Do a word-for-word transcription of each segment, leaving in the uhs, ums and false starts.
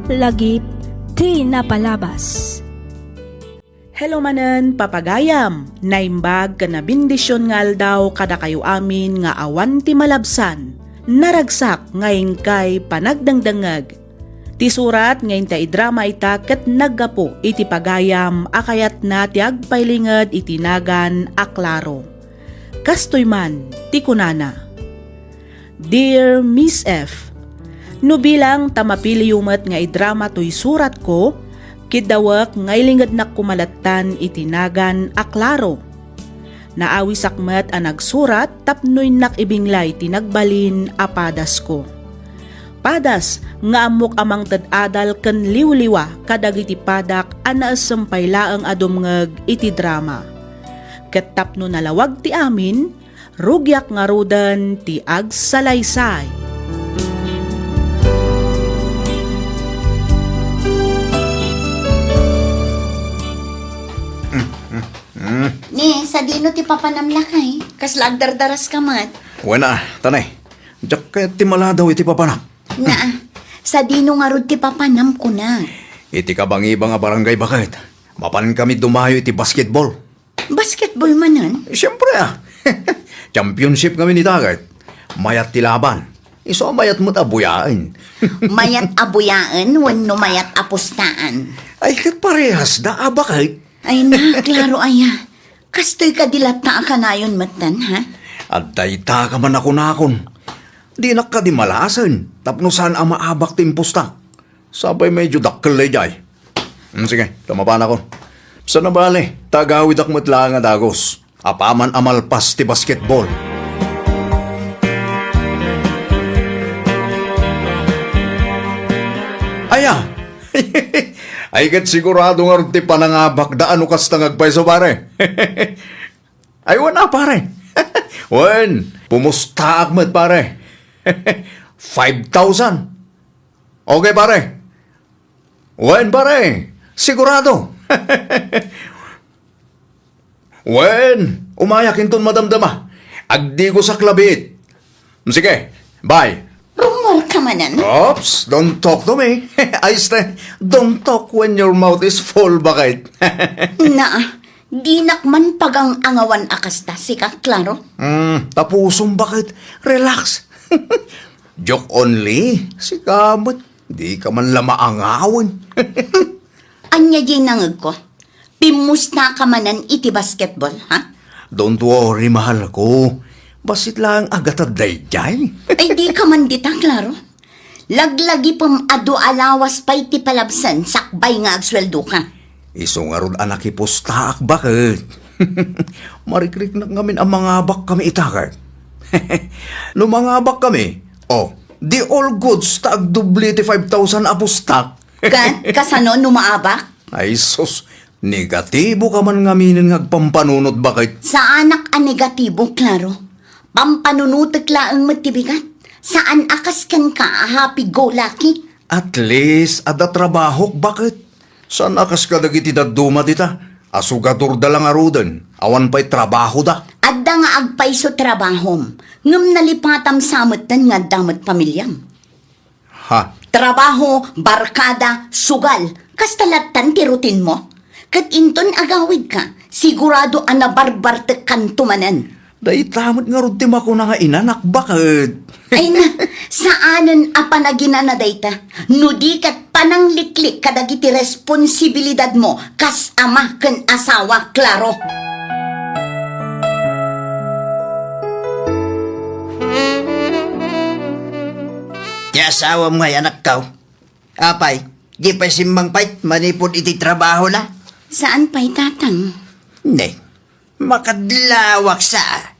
Lagip ti napalabas. Hello manen, papagayam! Naimbag ken nabendision nga aldaw kadakayo amin nga awan ti malabsan. Naragsak nga inkay panagdengdengngeg. Ti surat nga inta idrama ita ket naggapu iti pagayam a kayatna ti agpailinged iti nagan a klaro. Kastoy man ti kunana, Dear Miss F, no bilang ta mapiliyo met nga idrama toy suratko, kiddawek nga ilingednak koma lattan iti nagan a klaro. Naawisak met a nagsurat tapno innak ibinglay ti nagbalin a padasko. Padas nga ammok a mangted adal ken liwliwa kadagiti padak a naessem pay laeng a dumngeg iti drama. Ket tapno nalawag ti amin, rugiak ngaruden ti agsalaysay. Ni, sadino ti papanam lakay? Kasla agdardaraska met? Wen a, tanay. Diak kayat ti maladaw iti papanak. Naa, sadino ngarud ti papanam kunak? Iti kabangibang a barangay baket. Mapankami dumayo iti basketball. Basketball manen? Siempre a. Championship kami ni Dagat. Mayat ti laban. Isu a mayat met a buyaen. Mayat a buyaen wenno mayat a pustaan? Ay, ket parehas da a baket. Ay na, klaro aya. Kastoy kadi latta a kanayon metten, ha? Adda ita ka man a kunakon. Dinak kadi malasen, tapno saan a maabak ti impustak. Sapay medyo dakkel daydiay. Hmm, sige, ta mapanakon. Sana bale, ta agawidak met laeng a dagus. Apaman a malpas ti basketball. Aya! Ay, ket sigurado ngarud ti panangabakda a no kasta nga agpayso, pare. Ay, wen a, pare. Wen, pumustaak met, pare. Five thousand. Okay, pare. Wen, pare. Sigurado. Wen, umayak inton madamdama. Agdigosak labiit. Sige, bye. Rumor ka manen? Oops, don't talk to me. Ayos te, don't talk when your mouth is full, baket. Naa, dinak man pagang-angawan a kasta, sika, klaro? Hmm, tapusom, baket. Relax. Joke only. Sika met, di ka man la maangawen. Ania diay nangegko? Pimusta ka manen iti basketball, ha? Don't worry, mahal ko. Bassit laeng a gatad daydiay. Ay, di ka man dita, klaro. Laglagipem a dua a lawas pay ti palabsen sakbay nga agsueldoka. Isu ngarud a nakipustaak, baket. Marikriknak ngamin a mangabak kami ita ket. No mangabak kami, oh, di all goods ta agdubli ti five thousand a pustak. Ket kasano no maabak? Ay sus, negatibo ka man ngaminen nga agpampanunot, baket. Saanak a negatibo, klaro. Pampanunotek laeng met ti bigat. Saan a kas kenka a happy-go-lucky. At least, adda trabahok, baket. Saan a kas kadagiti dadduma dita, a sugadorda la ngaruden, awan pay trabahoda. Adda nga agpayso trabahom, ngem nalipatam sa metten nga adda met pamiliam. Ha? Trabaho, barkada, sugal, kasta lattan ti routine mo. Ket inton agawidka, sigurado a nabarbartekkanto manen. Dayta met ngarud ti makuna nga inanak, baket. Ay na, saanen a panaginana dayta, no di ket panangliklik kadagiti responsibilidadmo kas ama ken asawa, klaro. Ti asawam ngay, anakko. Apay, di pay simmangpet manipud iti trabahona? Saan pay, tatang? Ne, makadlawak sa.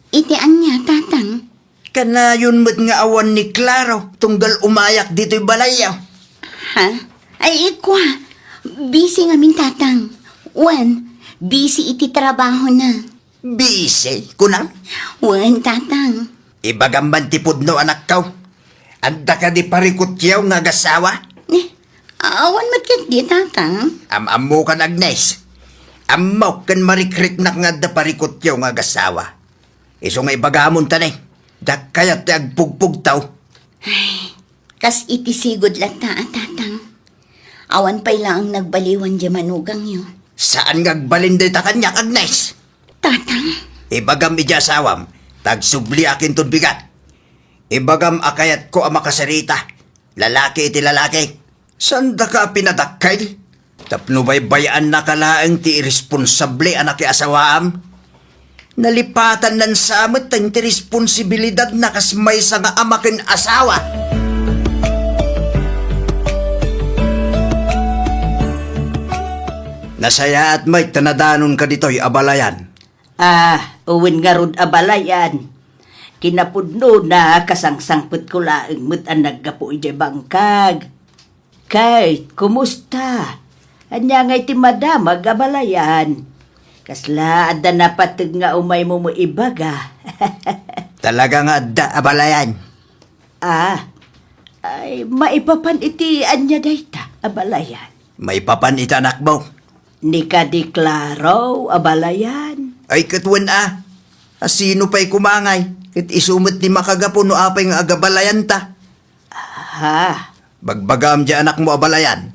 Iti ania, tatang? Kanayon met nga awan ni Claro tunggal umayak ditoy balayyo. Ha? Ay, ikwa. Busy ngamin, tatang. Wen, busy iti trabahona. Busy, kunam? Wen, tatang. Ibagam man ti pudno, anakko. Adda kadi parikutyo nga agasawa? Eh, awan met ketdi, tatang. Am-ammokan, Agnes. Ammok ken marikriknak nga adda parikutyo nga agasawa. Isu nga ibagamon ta ne, diak kayat ti agpugpugtaw. Ay, kas iti sigud latta a, tatang. Awan pay laeng nagbaliwan diay manugangyo. Saan nga agbalin dayta kaniak, Agnes? Tatang. Ibagam idiay asawam, ta agsubliak inton bigat. Ibagam a kayatko a makasarita. Lalaki iti lalaki. Saandaka a pinadakkel? Tapno baybay-annaka laeng ti irresponsable a nakiasawaam. Nalipatannan sa met ti responsibilidadna kas maysa nga ama ken asawa. Nasayaat met ta nadanonka ditoy, abalayan. Ah, wen ngarud, abalayan. Kinapudnona, kasangsangpetko laeng met a naggapu idiay bangkag. Kate, kumusta? Ania ngay ti madamag, abalayan? Kasla adda napateg nga umaymo met ibaga? Talaga nga adda, abalayan. Ah, ay, maipapan iti ania dayta, abalayan? Maipapan iti anakmo. Ni kadi Claro, abalayan. Ay, ket wen a. A sino pay koma ngay? Ket isu met ti makagapu no apay nga agabalayanta. Aha. Bagbagam diay anakmo, abalayan.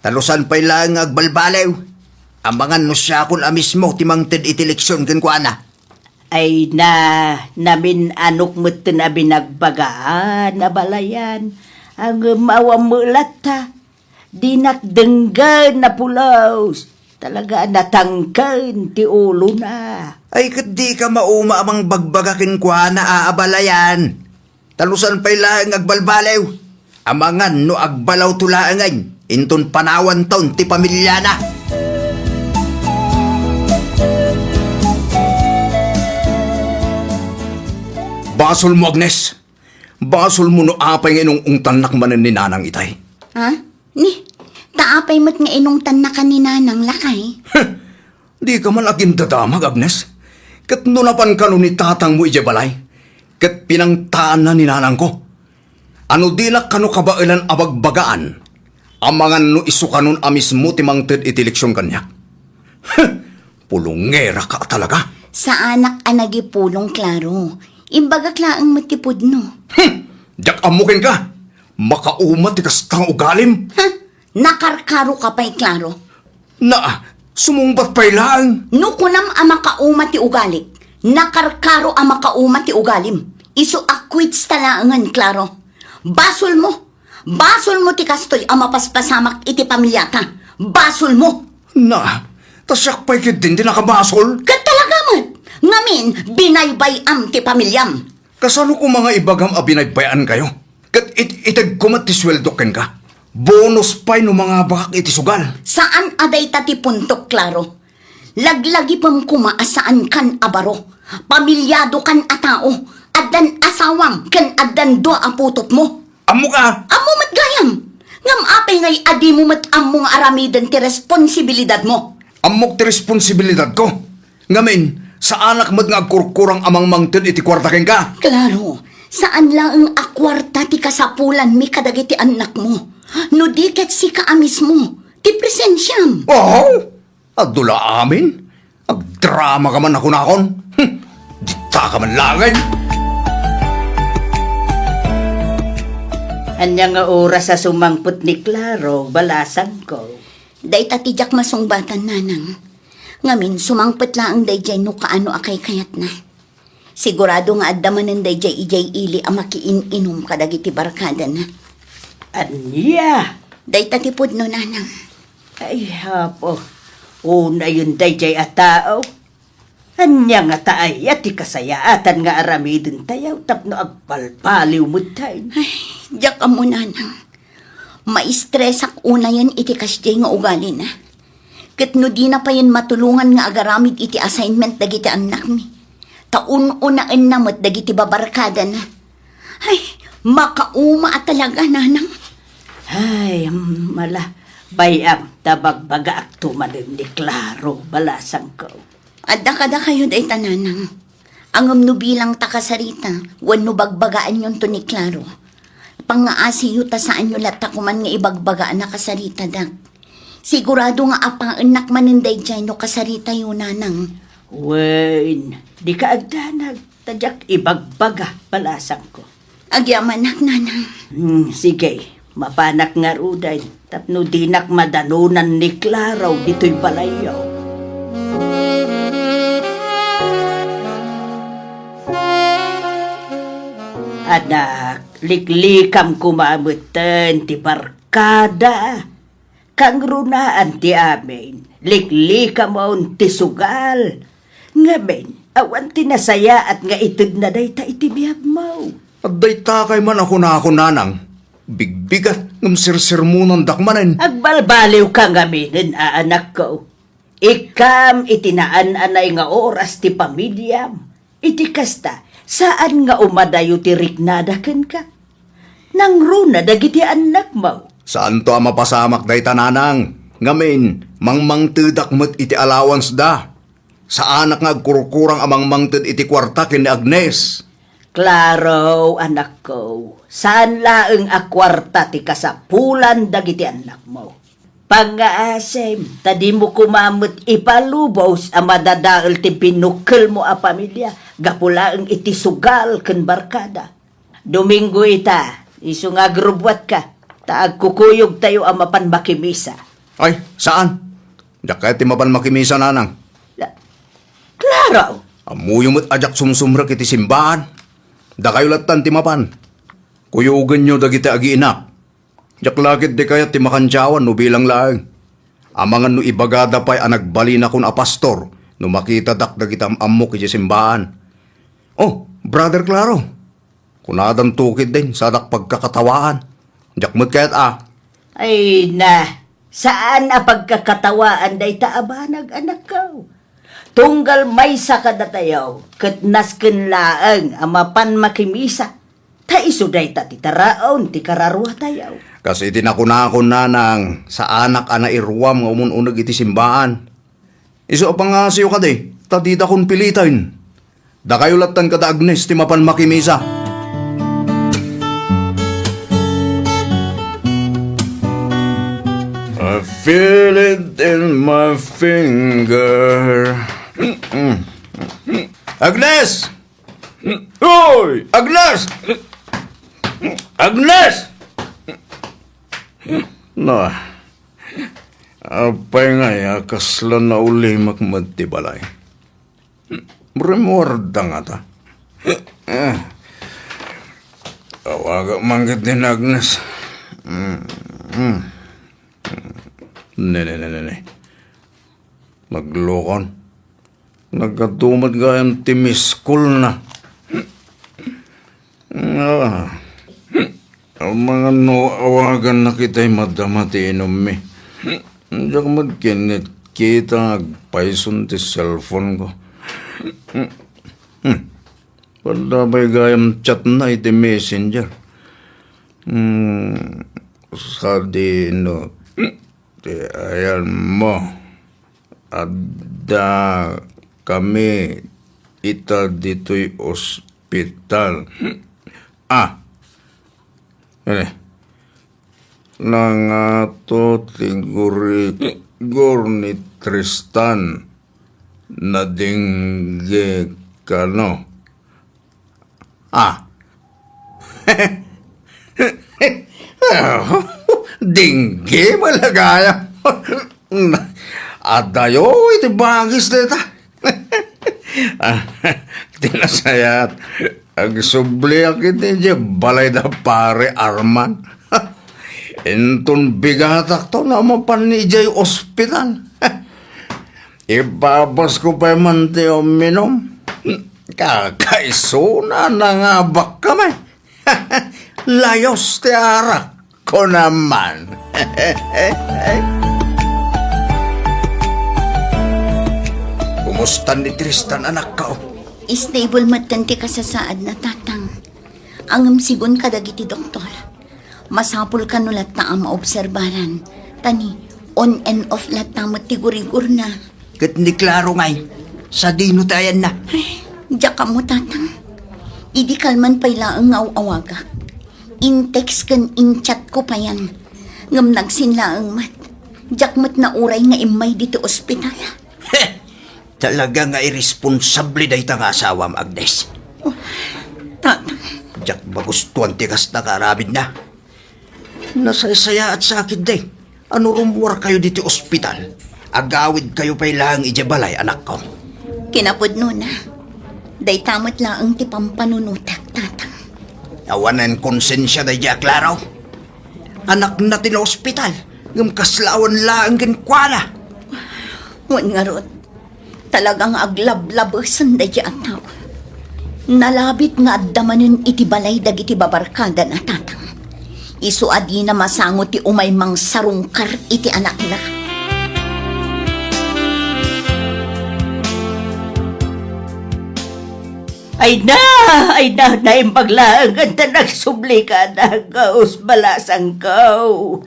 Talusan pay laeng nga agbalbaliw. Amangan no siakon a mismo ti mangted iti leksion kenkuana. Ay na, namin-anok metten a binagbagaan, abalayan. Ngem awan met latta. Dinak denggen a pulos. Talaga a natangken ti ulona. Ay, ket dika mauma a mangbagbaga kenkuana, a abalayan. Talusan pay laeng agbalbaliw. Amangan no agbalawto laengen, inton panawanton ti pamiliana. Basolmo, Agnes. Basolmo no apay nga inung-ungtannak manen ni Nanang itay. Ha? Ni, ta apay met nga inungtannaka ni Nanang, lakay? Heh! Dika man agindadamag, Agnes. Ket no napan kano ni tatangmo idiay balay, ket pinangtaanna ni nanangko, a no dinak kano kabaelan a bagbagaan, amangan no isu kanon a mismo ti mangted iti leksion kaniak. Heh! Pulongeraka talaga. Saanak a nagipulong, Claro. Imbagak laeng met ti pudno. Hmm! Diak ammo kenka. Makauma ti kasta nga ugalim. Ha? Nakarkaroka pay, Claro. Na, sumungbat pay laeng. No kunam a makauma ti ugalik, nakarkaro a makauma ti ugalim. Isu a quits ta laengen, Claro. Basolmo. Basolmo ti kastoy a mapaspasamak iti pamiliata. Basolmo. Na, ta siak pay ketdin ti nakabasol? Ket talaga met. Ngamin, binaybay-am ti pamiliam. Kasano koma nga ibagam a binaybay-ankayo? Ket it-, itegko met ti sueldok kenka. Bonus pay no mangabakak iti sugal. Saan a dayta ti puntok, Claro. Laglagipem koma a saankan a baro. Pamiliadokan a tao. Addan asawam ken addan dua a putotmo. Ammok a. Ammo met gayam. Ngem apay ngay a dimo met ammo nga aramiden ti responsibilidadmo? Ammok ti responsibilidadko. Ngamin, saanak met nga agkurkurang a mangmangted iti kuarta kenka. Claro, saan laeng a kuarta ti kasapulanmi kadagiti annakmo. No di ket sika a mismo, ti presensiam. Oh! Adu la amin? Agdramaka man a kunakon? Hm! Ditaka man laeng! Ania nga oras a sumangpet ni Claro, balasangko? Dayta ti diak masungbatan, Nanang. Ngamin, sumangpet laeng daydiay no kaano a kaykayatna. Sigurado nga adda manen daydiay idiay ili a makiin-inum kadagiti barkadana. Ania? Dayta ti pudno, Nanang. Ay, Apo, unayen daydiay a tao. Ania ngata aya ti kasayaatan nga aramidentayo tapno agbalbaliw metten? Ay, diak ammo, Nanang. Maistresak unayen iti kasdiay nga ugalina. Ket no dina payen matulongan nga agaramid iti assignment dagiti annakmi, ta un-unaenna met dagiti babarkadana. Ay, makauma a talaga, Nanang. Ay, mala, bay-am ta bagbagaakto manen ni Claro, balasangko. Adda kadakayo dayta, Nanang. Ngem no bilang ta kasarita, wenno bagbagaanyonto ni Claro, pangngaasiyo ta saanyo latta koman nga ibagbaga a nakasaritadak. Sigurado nga apaennak manen daydiay no kasaritayo, Nanang. Wen, dika agdanag, ta diak ibagbaga, balasangko. Agyamanak, Nanang. Hmm, sige. Mapanak ngaruden tapno dinak madanonan ni Claro ditoy balayyo. Anak, liklikam koma metten ti barkada. Kangrunaan ti amin, liklikamon ti sugal. Ngamin, awan ti nasayaat nga itedna dayta iti biagmo. Adda itakay man a kunakon, nanang. Bigbigat ngem sersermonandak manen. Agbalbaliwka ngaminen a anakko. Ikkam iti naan-anay nga oras ti pamiliam. Iti kasta, saan nga umadayo ti riknada kenka. Nangruna dagiti annakmo. Saanto a mapasamak dayta, nanang. Ngamin, mangmangtedak met iti allowance da. Saanak nga agkurkurang a mangmangted iti kuarta ken ni Agnes. Claro, anakko, saan laeng a kuarta ti kasapulan dagiti annakmo. Pangngaasim, ta dimo koma met ipalubos a madadael ti binukkelmo a pamilia gapu laeng iti sugal ken barkada. Domingo ita, isu nga agrubbuatka, ta agkukuyogtayo a mapan makimisa. Ay, saan? Diak kayat ti mapan makimisa, nanang. La-, Claro! Ammoyo met a diak sumsumrek iti simbaan. Dakayo lattan ti mapan. Kuyogenyo dagiti agiinak. Diak la ketdi kayat ti makandiawan no bilang laeng. Amangan no ibagada pay a nagbalinakon a pastor no makitadak dagiti am-ammok idiay simbaan. Oh, Brother Claro, kunadanto ketdin, sadak pagkakatawaan. Diak met kayat a. Ay na, saan a pagkakatawaan dayta a banag, anakko. Tunggal maysa kadatayo, ket nasken laeng a mapan makimisa. Ta isu dayta ti taraon ti kararuatayo. Kas iti nakunakon, nanang, saanak a nairuam nga umun-uneg iti simbaan. Isu a pangngaasim kadi, ta didakon piliten. Dakayo lattan kada Agnes ti mapan makimisa. I feel it in my finger. Agnes! Hoy! Agnes! Agnes! Na, apay ngay a kasla naulimek met ti balay? Rimmuarda ngata. Awagak man ketdi ni Agnes. Mm, mm. Ne, ne, ne, ne, ne. Naglokon. Nagkatumet gayam ti miss call na. Ah. Amangan no awagannak itay madama ti inummi. Diak met kinnitkita nga agpayson ti cellphone ko. Hmm. Adda pay gayam chat na iti messenger. Hmm. Sadino ti ayanmo. Adda kami ita ditoy ospital. Ah. Ene. Nangato ti gurigor ni Tristan. Nadingge kano. Ah. Dingge malagaya. Adayo iti bagis deta. Ah, ti nasayaat, agsubliak iti idiay balay da Pare Arman. Inton bigatakto no mapan idiay ospital. Ibabasko pay man ti uminum. Kakaisuna, nangabak kami. Layos ti arak, kunaman. Kumusta ni Tristan, anakko? Stable metten ti kasasaadna, Tatang. Ngem sigun kadagiti doktor, masapul kano latta a maobserbaran. Ta ni on and off latta met ti gurigorna. Ket ni Claro ngay, sadino ti ayanna? Ay, diak ammo, Tatang. Idi kalman pay laeng nga aw-awagak. In-text ken in-chat ko payen. Ngem nagsin laeng met. Diak met nauray nga immay ditoy ospital. Heh! Talaga nga irresponsable dayta nga asawam, Agnes. Oh, Tatang. Diak magustuan ti kasta nga aramidna. Nasaysayaat sa ketdi. No rummuarkayo ditoy ospital, agawidkayo pay laeng idiay balay, anakko. Kinapudnona, dayta met laeng ti pampanunotek, Tatang. Awanen konsensia daydiay a Claro. Anakna ti naospital, ngem kasla awan laeng kenkuana. Wen ngarud, talaga nga aglablabesen daydiay a tao. Nalabit nga adda manen iti balay dagiti babarkadana, Tatang. Isu a dina masango ti umay mangsarungkar iti anakna. Ay na! Ay na! Naimbag laeng ken ta nagsublika, anakko, balasangko.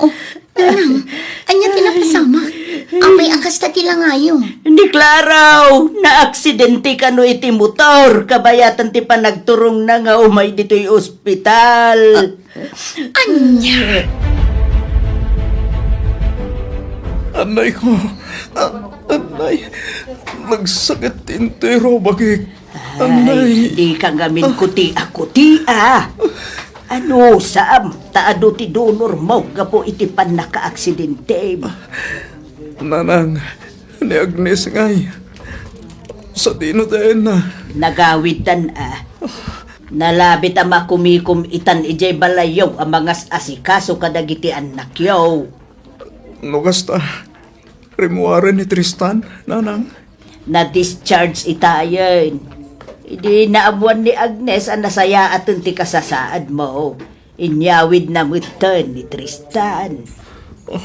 Oh, Nanang, ania ti napasamak? Apay a kasta ti langayo? Ni Claro, naaksidente kano iti motor, kabayatan ti panagturongna nga umay ditoy ospital. Ah, ania? Annay ko, a-, annay, nagsakit ti entero bagik. Ay, annay. Dika ngamin kuti a kuti, a. Anusam, ta adu ti donor mo gapu iti pannakaaksidentem. Nanang, ni Agnes ngay, sadino ti ayanna? Nagawiddan, a. Nalabit a makumikom itan idiay balayyo a mangas-asikaso kadagiti annakyo. No kasta, rimmuaren ni Tristan, Nanang? Na-discharge itayen. Idi naammuan ni Agnes a nasayaaten ti kasasaadmo, inyawidna metten ni Tristan. Oh,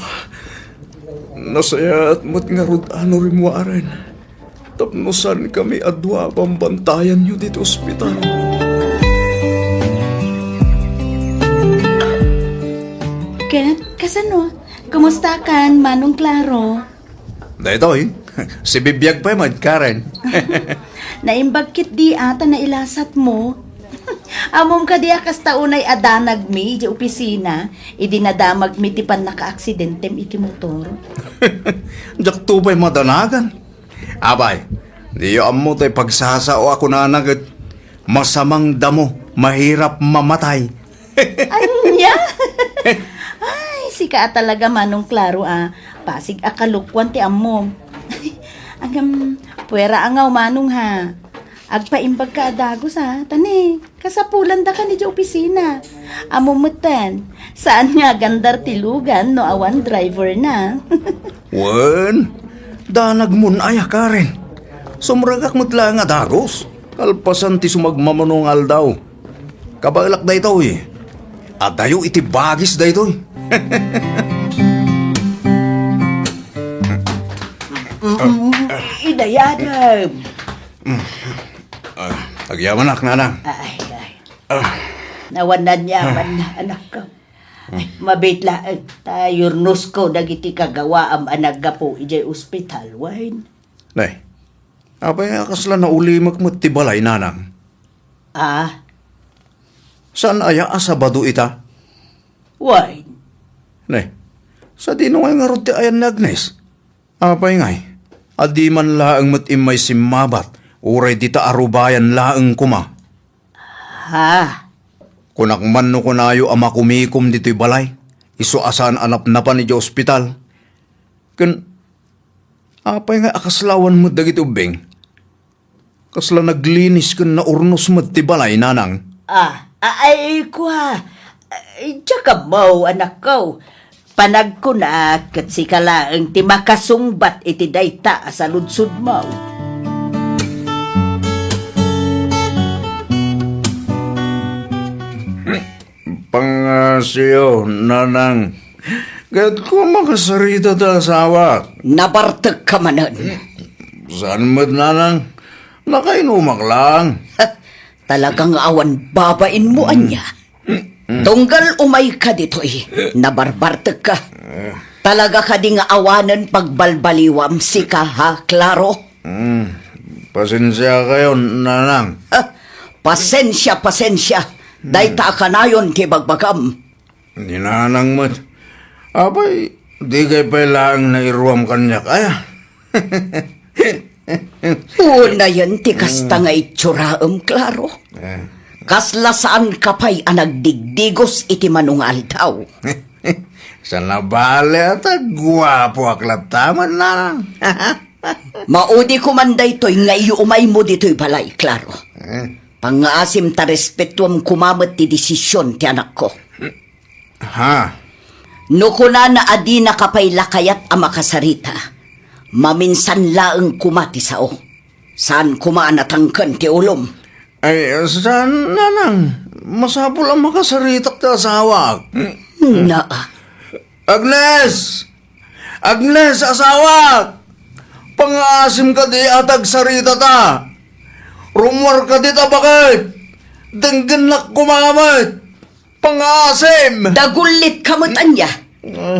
nasayaat met ngarud a no rimmuaren tapno saankami a dua a bambantayanyo ditoy ospital. Ket, kasano? Kumustakan, Manong Claro? Daytoy, sibibiag pay met, Karen. Naimbag ketdi a ta nailasatmo. Ammom kadi a kasta unay a danagmi idiay opisina, idi nadamagmi ti pannakaaksidentem iti motor? Diakto pay madanagan. Apay, diyo ammo ti pagsasao a kunana ket masamang damo, mahirap mamatay. Ania? Ay, sika a talaga, Manong Claro, a. Pasig a kalokuan ti ammom. Agam, puera a ngaw, Manong, ha. Agpaimbagka a dagus, ha. Ta ne, kasapulandakan idiay opisina. Ammom metten, saan nga agandar ti lugan no awan driverna. Wen, danagmon aya, Karen. Sumrekak met laeng a dagus, kalpasan ti sumagmamano nga aldaw. Kabaelak daytoy. Adayo iti bagis daytoy. Mm, idayadem. Ah, agyamanak, Nanang. Ay, ay. Ah. Awan aniaman, anakko. Ay, mabiit laeng, ta yurnosko dagiti kagawaam a naggapu idiay ospital, wen? Ne, apay a kasla naulimek met ti balay, Nanang? Ah? Saan aya a Sabado ita? Wen. Ne, sadino ngay ngarud ti ayan ni Agnes? Apay ngay, a di man laeng met immay simmabat, uray dita a rubayan laeng koma? Ha? Kunak man no kunayo a makumikom ditoy balay, isu a saan a napnapan idiay ospital. Ken, apay nga a kasla awan met dagiti ubbing? Kasla naglinis ken naurnos met ti balay, Nanang. Ah, a-, ay, kua. Ay, diak ammo, anakko. Panagkunak ket sika laeng ti makasungbat iti dayta a saludsodmo. Pangngasiyo, Nanang. Ket kua makasarita ti asawak. Nabartekka manen. Saan met, Nanang? Nakainumak lang. Talaga nga awan babainmo, ania? Tunggal umayka ditoy, nabarbartekka. Talaga kadi nga awanen pagbalbaliwam, sika, ha, Claro? Hmm. Pasensiakayon, Nanang. Ah, pasensia, pasensia. Dayta a kanayon ti bagbagam. Ni Nanang met. Apay, dikay pay laeng nairuam kaniak, aya? Unayen ti kasta nga itsurem, Claro. Eh. Kasla saanka pay a nagdigdigos iti mano nga aldaw. Saan a bale a ta guapoak latta met, nanang. Maudi koman daytoy nga iumaymo ditoy balay, Claro. Eh? Pangngaasim ta respetuem koma met ti desisyon ti anakko. Ha? No kunana a dinaka pay la kayat a makasarita, maminsan laeng koma ti sao. Saan koma a natangken ti ulom. Ay, saan, nanang. Masapul a makasaritak ti asawak. Na. Agnes! Agnes, asawak! Pangngaasim kadi a ta agsaritata. Rummuar kadi ta baket. Denggennak koma met. Pangngaasim! Dagullitka met ania.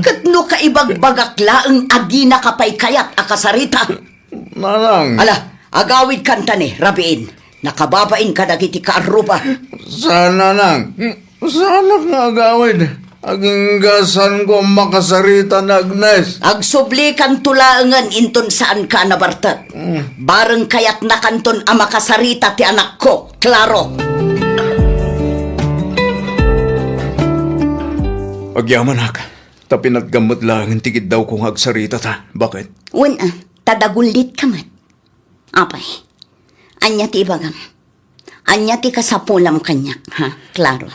Ket no kaibagbagak laeng a dinaka pay kayat a kasarita. Nanang. Ala, agawidkan ta ni, rabiin. Nakababain kadagiti kaarruba. Saan, nanang. Saanak nga agawid. Agingga saanko a makasarita ni Agnes. Agsublikanto laengen inton saanka a nabartek. Mm. Bareng kayatnakanton a makasarita ti anakko, Claro. Agyamanak, ta pinatgam met laengen ti kiddawko nga agsaritata. Baket? Wen a, ta dagullitka met. Apay, ania ti ibagam? Ania ti kasapulam kaniak, ha, Claro?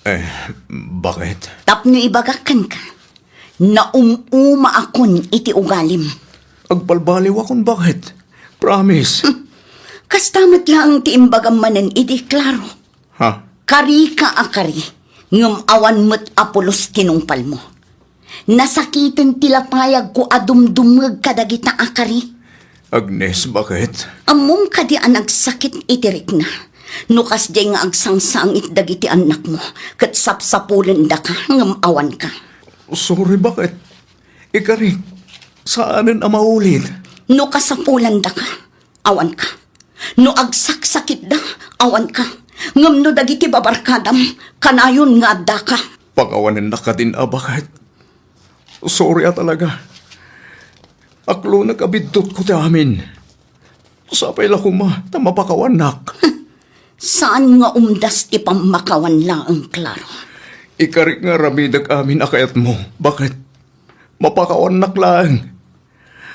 Eh, baket? Tapno ibagak kenka, naum-umaakon iti ugalim. Agbalbaliwakon, baket. Promise. Hmm. Kasta met laeng ti imbagam manen idi, Claro. Ha? Karika a kari, ngem awan met a pulos ti nungpalmo. Nasakiten ti lapayagko a dumdumngeg kadagita a kari. Agnes, baket? Ammom kadi a nagsakit iti rikna? No kasdiay nga agsangsangit dagiti annakmo, ket sapsapulendaka ngem awanka. Sorry, baket? Ikarik, saanen a maulit. No kasapulandaka, awanka. No agsaksakitda, awanka. Ngem no dagiti babarkadam, kanayon nga addaka. Pakawanennak kadin a baket. Sorry a talaga. Aklonek a biddutko ti amin. Sapay la koma ta mapakawannak. Saan nga umdas ti pammakawan laeng, Claro. Ikarik nga aramidek amin a kayatmo. Baket? Mapakawannak laeng.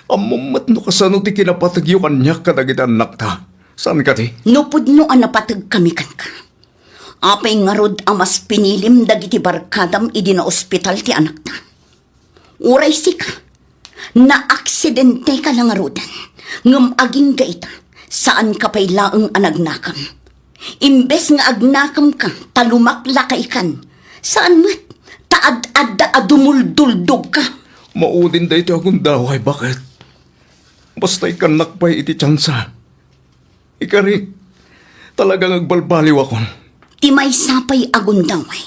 Ammom met no kasano ti kinapategyo kaniak kadagiti annakta. Saan kadi? No pudno a napategkami kenka, apay ngarud a mas pinilim dagiti barkadam idi naospital ti anakta? Uray sika, naaksidenteka la ngaruden, ngem agingga ita, saanka pay laeng a nagnakam. Imbes nga agnakemka ta lumaklakaykan, saan met ta ad-adda a dumulduldogka. Maudin daytoy a gundaway, baket? Basta ikkannak pay iti tiansa. Ikarik, talagang agbalbaliwakon. Ti maysa pay a gundaway,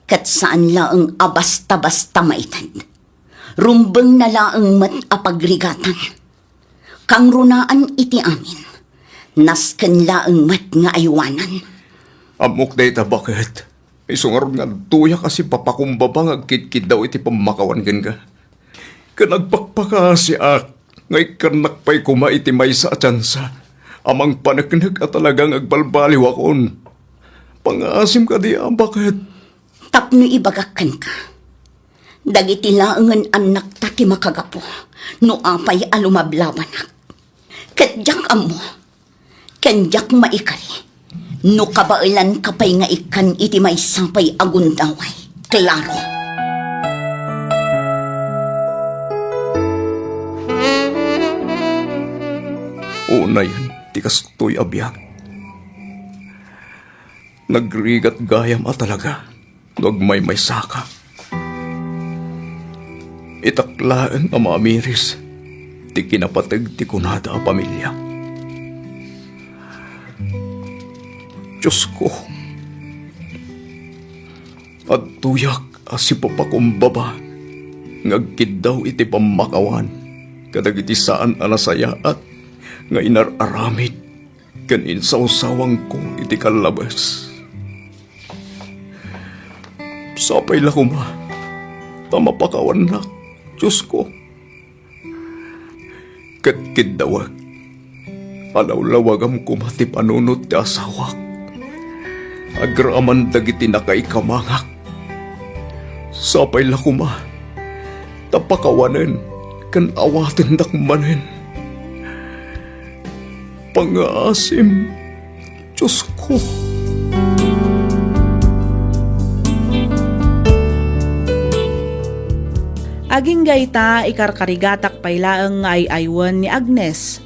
ket saan laeng a basta-basta maited. Rumbengna laeng met a pagrigatan. Kangrunaan iti amin. Nasken laeng met nga aywanan. Ammok dayta, baket. Isu ngarud nga adtoyak a sipapakumbaba nga agkidkiddaw iti pammakawan kenka. Ken agpakpakaasiak nga ikkannak pay koma iti maysa a tiansa a mangpaneknek a talagang agbalbaliwakon. Pangngaasim kadi a baket? Tapno ibagak kenka, dagiti laengen annakta ti makagapu no apay a lumablabanak. Ket diak ammo, ken diak maikari no kabaelanka pay nga ikkan iti maysa pay a gundaway. Claro. Unayen ti kastoy a biag. Nagrigat gayam a talaga no agmaymaysaka. Itak laeng a maamiris ti kinapateg ti kunada a pamilia. Diosko, adtoyak a sipapakumbaba nga agkiddaw iti pammakawan kadagiti saan a nasayaat nga inar-aramid ken insawsawangko iti kallabes. Sapay la koma ta mapakawannak, Diosko. Ket kiddawek, alawlawagam koma ti panunot ti asawak agraman dagiti nakaikamangak. Sapay la koma ta pakawanen ken awatendak manen. Pangngaasim, Diosko. Agingga ita, ikarkarigatak pay laeng nga ay-aywen ni Agnes.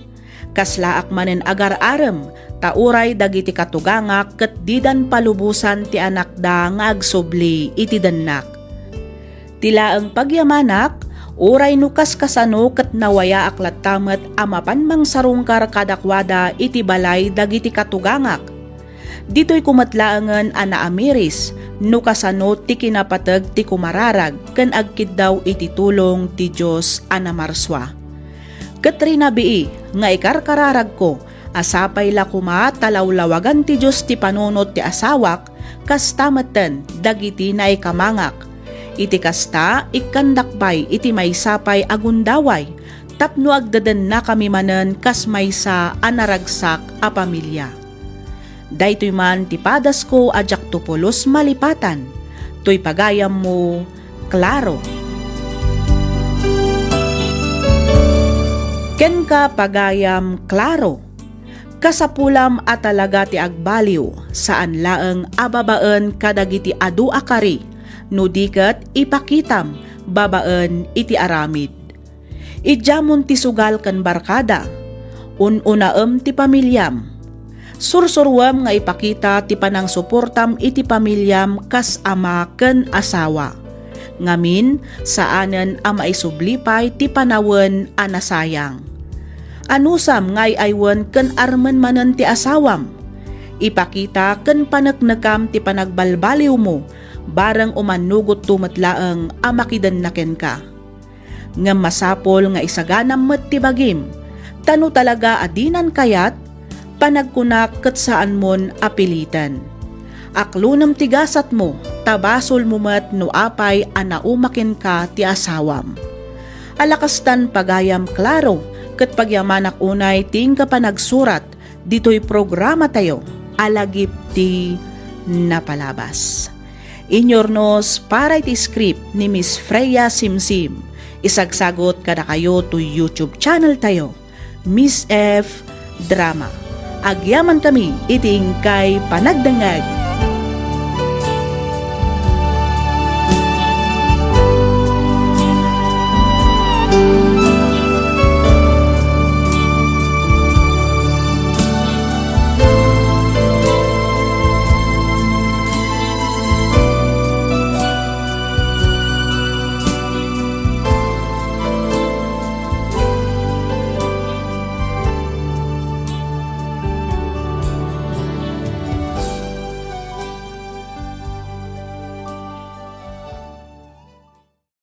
Kaslaak manen agar-arem, ta uray dagiti katugangak ket didan palubosan ti anakda nga agsubli iti dennak. Ti laeng pagyamanak, uray no kaskasano ket nawayaak latta met a mapan mangsarungkar kadakuada iti balay dagiti katugangak. Ditoyko met laengen a naamiris no kasano ti kinapateg ti kumararag ken agkiddaw iti tulong ti Dios a namarsua. Ket rinabii nga ikarkararagko a sapay la koma ta lawlawagan ti Dios ti panunot ti asawak, kasta metten dagiti naikamangak. Iti kasta, ikkandak pay iti maysa pay a gundaway tapno agdedennakami manen kas maysa a naragsak a pamilia. Daytoy man ti padasko a diakto pulos malipatan. Toy pagayammo, Claro. Kenka, pagayam, Claro. Kasapulam a talaga ti agbaliw, saan laeng a babaen kadagiti adu a kari, no di ket ipakitam babaen iti aramid. Idiamon ti sugal ken barkada. Un-unaem ti pamiliam. Sursuruem nga ipakita ti panangsuportam iti pamiliam kas ama ken asawa. Ngamin, saanen a maisubli pay ti panawen a nasayang. Anusam nga ay-aywen ken armen manen ti asawam. Ipakita ken paneknekam ti panagbalbaliwmo, bareng umannugotto met laeng a makidenna kenka. Ngem masapul nga isaganam met ti bagim, ta no talaga a dinan kayat, panagkunak ket saanmon a piliten. Aklonem ti gasatmo, ta basolmo met no apay a nauma kenka ti asawam. Ala kastan, pagayam, Claro, ket pagyamanak unay ti inka panagsurat ditoy programatayo a Lagip ti Napalabas. Inyurnos para iti script ni Miss Freya Simsim. Isagsagot kadakayo toy YouTube channel tayo, Miss F Drama. Agyamankami iti inkay panagdengngeg.